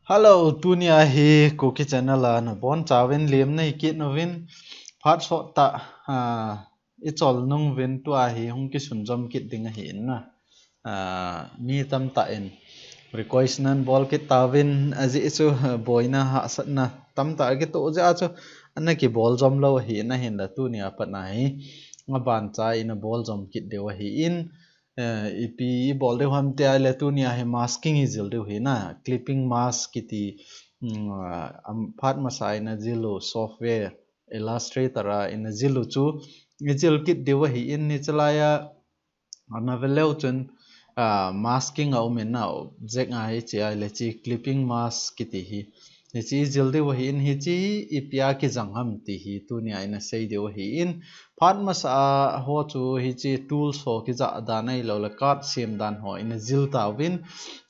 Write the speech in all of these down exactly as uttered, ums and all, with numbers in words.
Hello, tunia hi Kuki Channel a nabonchauvin lemna ikit uvin, phat sottah, ah, ichol nunguvin tua hi hung kisunjom kit ding ahin na. Ah, mi tamtah in request nabol kit tauvin, ajeh chu, ah, boina hahsatna tamtah kitoh jeh a chu ana kibol jom lou ahin, ahinla tunia pat na hi abancha ina bol jom kit diu ahin, eh, ipi ibol diu ham tia le tunia hi masking ijil diu ahi na, clipping mask kiti, um, ah, am, phat masa ina jil u software Illustrator a ina jil u chu ijil kit diu ahin, hichelai a ana ve leu chun, ah, masking aum in na, object a hiche ahile hiche clipping mask kiti hi. Hiche ijil diu ahin, hiche hi ipia kijang ham ti hi tunia ina sei diu ahin. Phat masa a ho chu hiche tools ho kijah dan ahilou le card sem dan ho ina jil tauvin.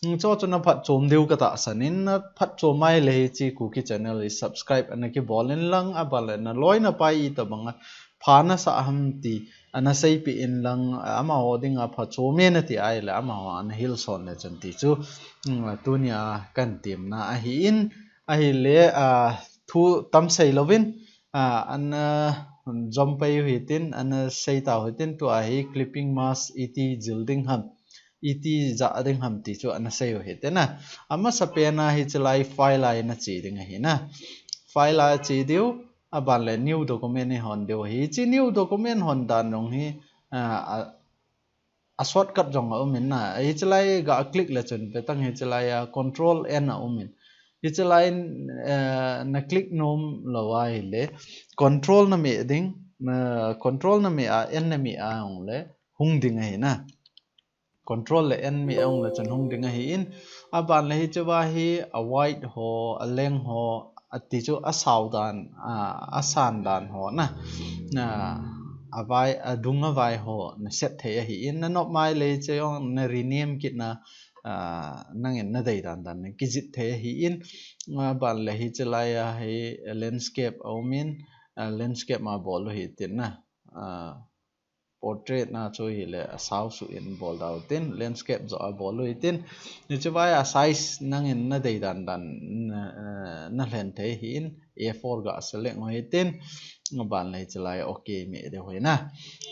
Hiche chu naphatchom diu katahsan in, naphatchom ahile hiche Kuki Channel hi subscribe ana kibol in lang, aban le naloi napai itobang a pha nasah ham ti ana seipeh in lang, amaho dinga phachom e nati ahile amaho ana hilson le chun ti chu, um, tunia kahin temna ahin, ahile, ah, thu tam sei louvin, ah, ana jom pai u hitin, ana sei tau hitin, tua hi clipping mask iti jil ding ham, iti jah ding ham ti chu ana sei u hitin na. Amasapen a hichelai file a ina che ding ahi na. File a che diu, aban le new document ihon diu ahi. Hiche new document hon dan jong hi, ah, a, a shortcut jong aum in na. Hichelai ga click le chun vetang hichelai a control N aum in. Hichelai, eh, na click nom lou ahile control nameh ding, na control nameh a, N nameh a ahung le hung ding ahi na. Control le N meh ahung le chun hung ding ahin, aban le hichea hi a wide ho, a length ho, ati chu asao dan, ah, asan dan ho na, na, avai, adung avai ho na set thei ahin, nanop mai le hiche jong na rename kit na, ah, nangin nadei dan dan na kijih thei ahin, aban le hichelai a hi landscape aum in, ah, landscape ma bol u hitin na, ah, portrait na chu hile asao suh in bol dau tin, landscape joh a bol u hitin, hichea a size nangin nadei dan dan na, eh, nalhen thei ahin, A four ga select u hitin, aban le hichelai ok meh diu ahi na.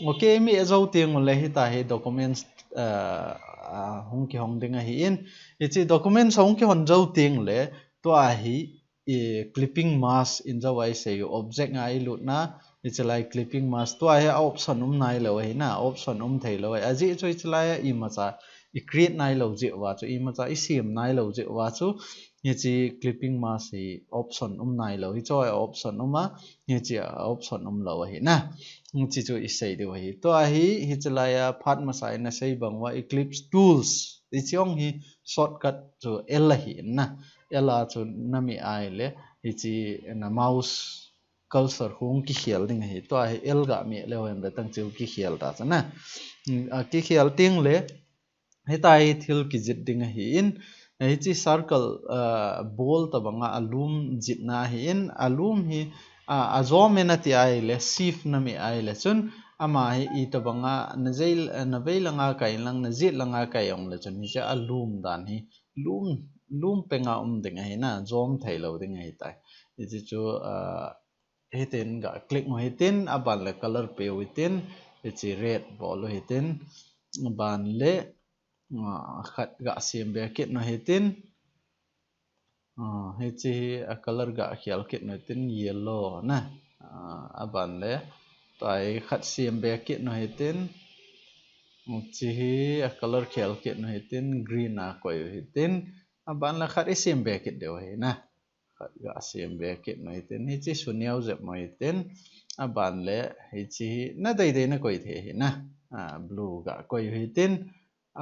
Ok meh jou teng ule hita hi documents, eh, ah, hung kihong ding ahin, hiche documents hung kihon jou teng ule tua hi i clipping mask in jou a isei u object a ilutna, hichelai clipping mask tua hi a option um nailou ahi na, option um theilou ahi. Ajeh chu hichelai a imacha i create nailou jeh uva chu, imacha isem nailou jeh uva chu, hiche clipping mask hi option um nailou, hiche a option um a, hiche a option umlou ahi na. Hiche chu isei diu ahi. Tua hi, hichelai a phat masa ina sei bang uva Ellipse tools, hiche jong hi shortcut chu L ahi na. L a chu nameh ahile, hiche na mouse cursor hung kikhel ding ahi. Tua hi L ga meh leu hen vetang chu kikhel ta chu na. Hmm, akikhel teng ule, hita hi thil kijih ding ahin, hiche circle, ah, ball tobang a alum jihna ahin, alum hi, ah, ajom e nati ahile, shift nameh ahile chun, ama hi itobang a, na jei, na veilanga kai lang, na jetlanga kai ong le chun, hiche alum dan hi, lum, lum peng a um ding ahi na, jom theilou ding ahitai. Hiche chu, ah, hitin ga click u hitin, aban le color pe u hitin, hiche red bol u hitin, aban le, ah, khat ga sem be kit u hitin, ah, hiche hi a color ga khel kit u hitin, yellow na, ah, aban le, tua hi khat sem be kit u hitin, hiche hi a color khel kit u hitin, green a koi u hitin, aban le khat isem be kit diu ahi na. Khat ga sem be kit u hitin, hiche suneo jep u hitin, aban le hiche hi nadei dei na koi thei ahi na, ah, blue ga koi u hitin,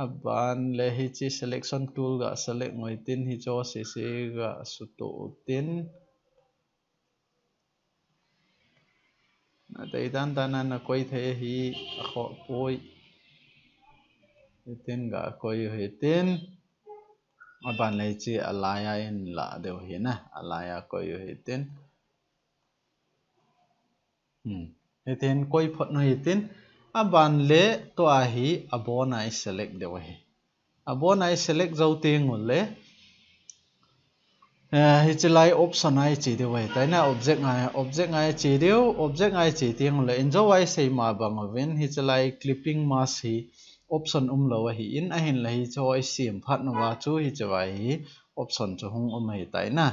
aban le hiche selection tool ga select u hitin, hiche sese ga suto u hitin, nadei dan dan a nakoi thei ahi, akhoh poi, hitin ga koi u hitin, aban le hiche alai a in la diu ahi na, alai a koi u hitin. Hmm. Hitin koi phot u hitin, aban le tua hi abon a i select diu ahi. Abon a i select jou teng ule, Eh, hiche lai option a i che diu ahi tai na, object ngai, object ngai che diu, object ngai che teng le, in jo a i sei ma bang uvin, hiche lai clipping mask hi option um lou ahi in, ahin la hiche ho i sem phat nung uva chu hiche vai hi option chu hung um ahi tai na.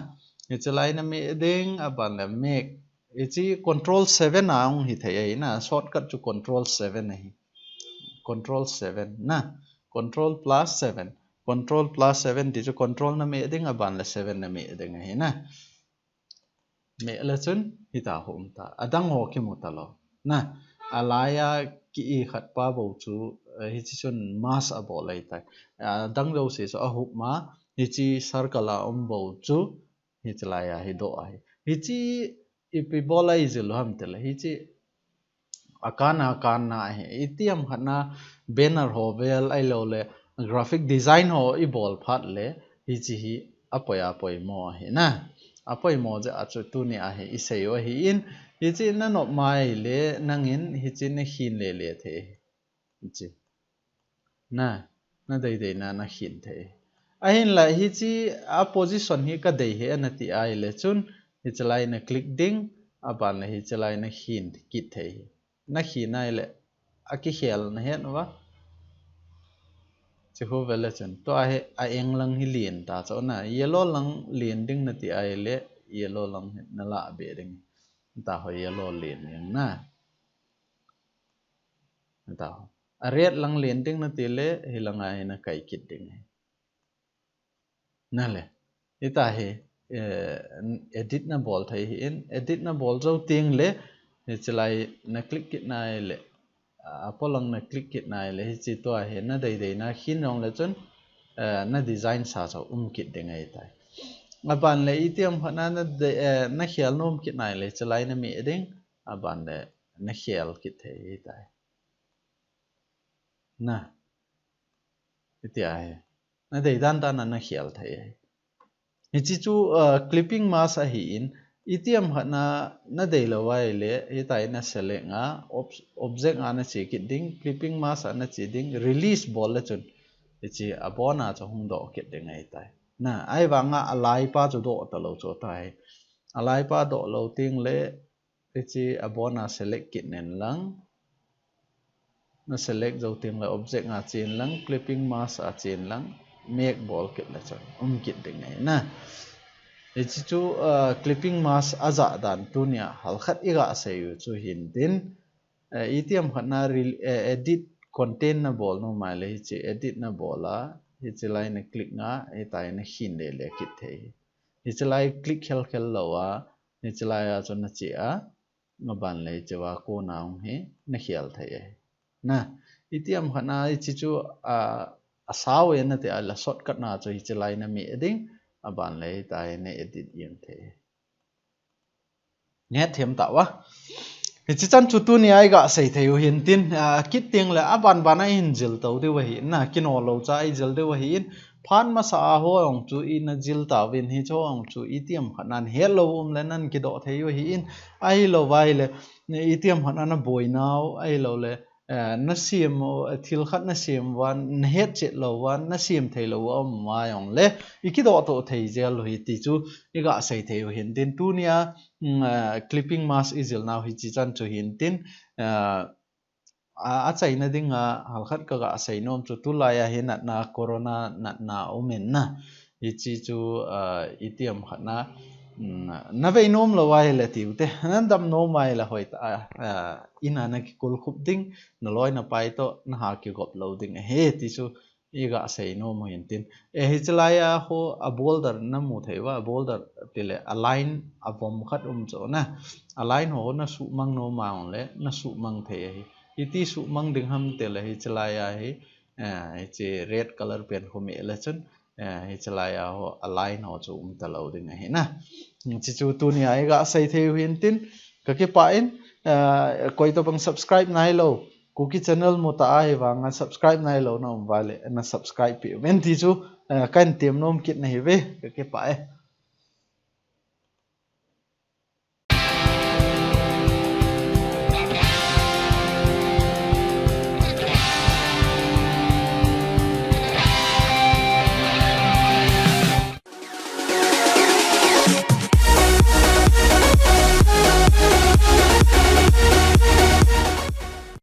Hiche lai na meh ding, aban le make. Hiche control seven a hung hi thei ahi na, shortcut chu control seven ahi. Control seven na, control plus seven. Control plus seven ti chu control na meh ding, aban le seven na meh ding ahi na. Meh le chun hita ho um ta. Adang ho kimu ta lou. Na, a lai a ki i khat pa bou chu, eh, hiche chun mask a bol ahi tai. Adang jouse chu a hup ma, hiche circle a um bou chu, hiche lai a hi doh ahi. Hiche ipi bol a i jil u ham ti le, hiche a kan a kan na ahi. Itiham khat na banner ho vel ahilou le graphic design ho i bol phat le, hiche hi a poi a poimo ahi na. A poimo jeh a chu tuni a hi i sei u ahi in, hiche na nop mai le nangin hiche na khin le le thei. Hiche. Na, na dei dei na na khin thei. Ahin la hiche a position hi ka dei ahi na ti ahi le chun, hiche lai na click ding, aban le hiche lai na khin kit thei. Na khin ahi le, a kikhel na het uva. Hiche khu vel le chun, tua hi a eng lang hi len ta chu na, yellow lang len ding na ti ahi le, yellow lang hi na la be ding. Ta ho yellow len ding na. Ta ho. A red lang len ding na ti le, hi lang a hi na kai kit ding. Na le. Hita hi, eh, edit na bol thei ahi in, edit na bol jou teng le, hiche lai na click kit na ahi le, a polang na click kit na ahi le, hiche tua hi na dei dei na khin jong le chun, eh, na design sa chu um kit ding ahi tai. Aban le itiham khat na na dei, eh, na khel nom kit na ahi le, hiche lai na meh ding, aban le na khel kit thei ahi tai. Na. Hiti ahi. Na dei dan dan a na khel thei ahi. Hiche chu, uh, clipping mask ahi in, itiham khat na, na dei lou ahi le, hita hi na select a, ob-, object a na che kit ding, clipping mask a na che ding, release bol le chun, hiche abon a chu hung doh kit ding ahi tai. Na, ahivang a a lai pa chu doh ta lou chu tai. A lai pa doh lou teng le, hiche abon a select kit nen lang. Na select jou teng le object a chen lang, clipping mask a chen lang, make bol kit le chun um kit ding ahi na. Hiche chu, uh, clipping mask a jah dan tuni a hal khat i ga sei u chu hin tin, uh, itiham khat na reel, uh, edit content na bol nom mai le hiche edit na bol a, hiche lai na click a, hita hi na khin le le kit thei. Hiche lai click khel khel lou a, hiche lai a chu na che a, aban le hiche va kona hung hi na khel thei ahi. Na, itiham khat na hiche chu, a, a sao e na ti a le shortcut na chu hiche lai na meh ding, aban le hita hi na edit jeng thei ahi. Nge them ta uva. Hiche chan chu tuni a i ga sei thei u hin tin, a, kit teng le aban ban a i hin jil to diu ahi na, kino lou cha i jil diu ahi in, phat masa a ho jong chu i na jil tauvin hiche ho jong chu itiham khat nan het lou um le nan kidoh thei u ahi in, ahilou vai le, itiham khat na na boi nau, ahilou le, eh, na sem, eh, thil khat na sem uva, na het chet lou uva, na sem thei lou uva, um uva jong le, i kidoh to thei jel u ahi ti chu, i ga sei thei u hin tin tuni a, mm, eh, clipping mask i jil nau hiche chan chu hin tin, eh, a, a chaina ding a, hal khat ka ga sei nom chu tulai a hi natna, corona natna um in na. Hiche chu, ah, itiham khat na, mm, na vei nom lou ahi le tiu te, na dam nom ahi le hoi ta, ah, ah, in a na kikul khup ding, na loi na pai to, na ha kigop lou ding ahi ti chu, i ga sei nom u hin tin. E hiche lai a ho a boulder na mu thei uva, a boulder ti le a line a vom khat um chu na. A line ho na suhmang nom a le, na suhmang thei ahi. Iti suhmang ding ham ti le hiche lai a hi, eh, hiche red color pen khu meh le chun, eh, hiche lai a ho a line ho chu um ta lou ding ahi na. Hiche chu tuni a i ga sei thei u hin tin, ka kipah in, eh, koi tobang subscribe nai lou. Kuki channel mu ta ahivang a subscribe nai lou na um uva le, na subscribe peh uvin ti chu, eh, kan tem nom kit na hi ve, ka kipah e.